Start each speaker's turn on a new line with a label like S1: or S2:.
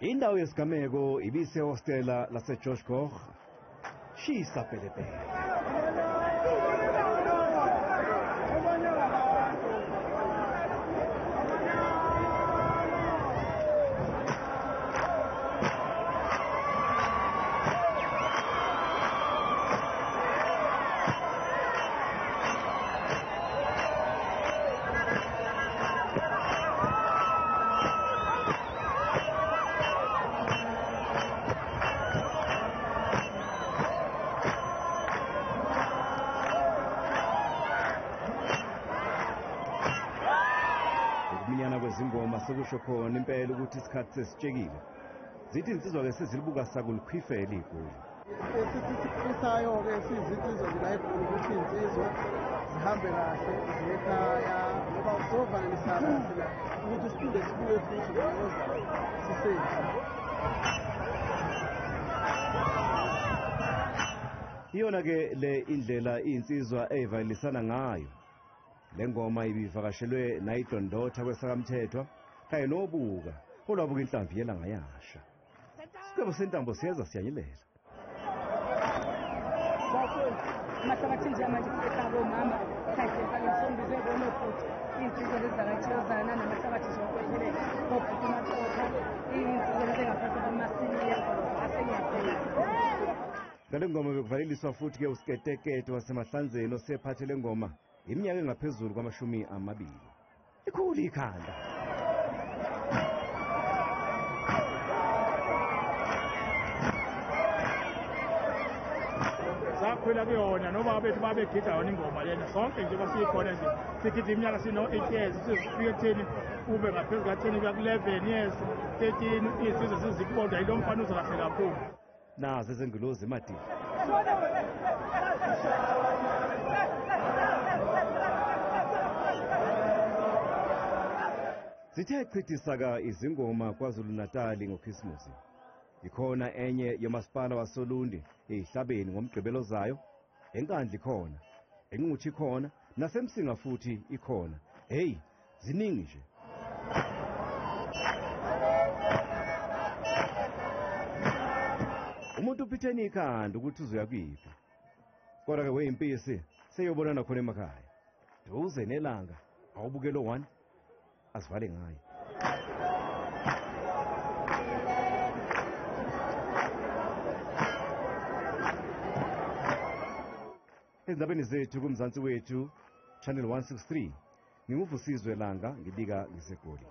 S1: Indawo yesigameko ibisehostela laseGeorge Goch. Shisa pelepele. Ukuminyana kwezingoma sekusho khona impela ukuthi isikhathi sesitshekile. Zithi insizwa-ke sezilibuka sakulikhwifela igoli.
S2: Esithi sikufisayo-ke siyizinsizwa nje la eGoli ukuthi iy'nsizwa zihambe kahle ziye ekhaya ngoba sovalelisana thina ukuthi siphinde sibuye futhi ngozayo sisenje.
S1: Iyona-ke le indlela iy'nsizwa ey'valelisana ngayo. Le ngoma ibivakashelwe nayidondotha kwesakamthethwa kanye nobuka olwabuka inhlamvu yelanga yasha. Isiqebo sentambo siyeza siyanyelela.
S3: Amahlabathi nje manje ekhaya komama khayisefake konobhuti iy'nsizwa lezi zakachezana namahlabathi zonke obhuti amaqotha iy'nsizwa lezi engaphansi kwamasiniya asengiyaphela.
S1: Ngale ngoma bekuvaleliswa futhi-ke usiketekete wasemahlanzeni osephathe le ngoma iminyaka engaphezulu kwama-20. Ikhulu ikhanda.
S4: Sakhwela kuyona noma bethu babegida yona ingoma lena sonke nje basikhona nje sigida iminyaka sino-8 years sizifike ekutheni ube ngaphezu ka-10 kuya ku-11 years 13 iy'nsizwa sizikubonda yilo mfana uza kahle kakhulu.
S1: Nazo ezengilozi emadini. Zithe chithisaka izingoma KwaZulu-Natali ngoKhisimusi. Ikhona enye yomasipala wasoLundi eyihlabeni ngomgqibelo zayo, eNkandla ikhona, eNquthu ikhona, naseMsinga futhi ikhona. Hey, ziningi nje. Umuntu uphitheni ikhanda ukuthi uzoya kuyiphi. Kodwa-ke weyimpisi seyobonana khona emakhaya. Duze nelanga awubukelo 1 asivale ngayo. Ezindabeni zethu kuMzansi Wethu Channel 163 nginguvusizwe Langa ngibika ngiseGoli.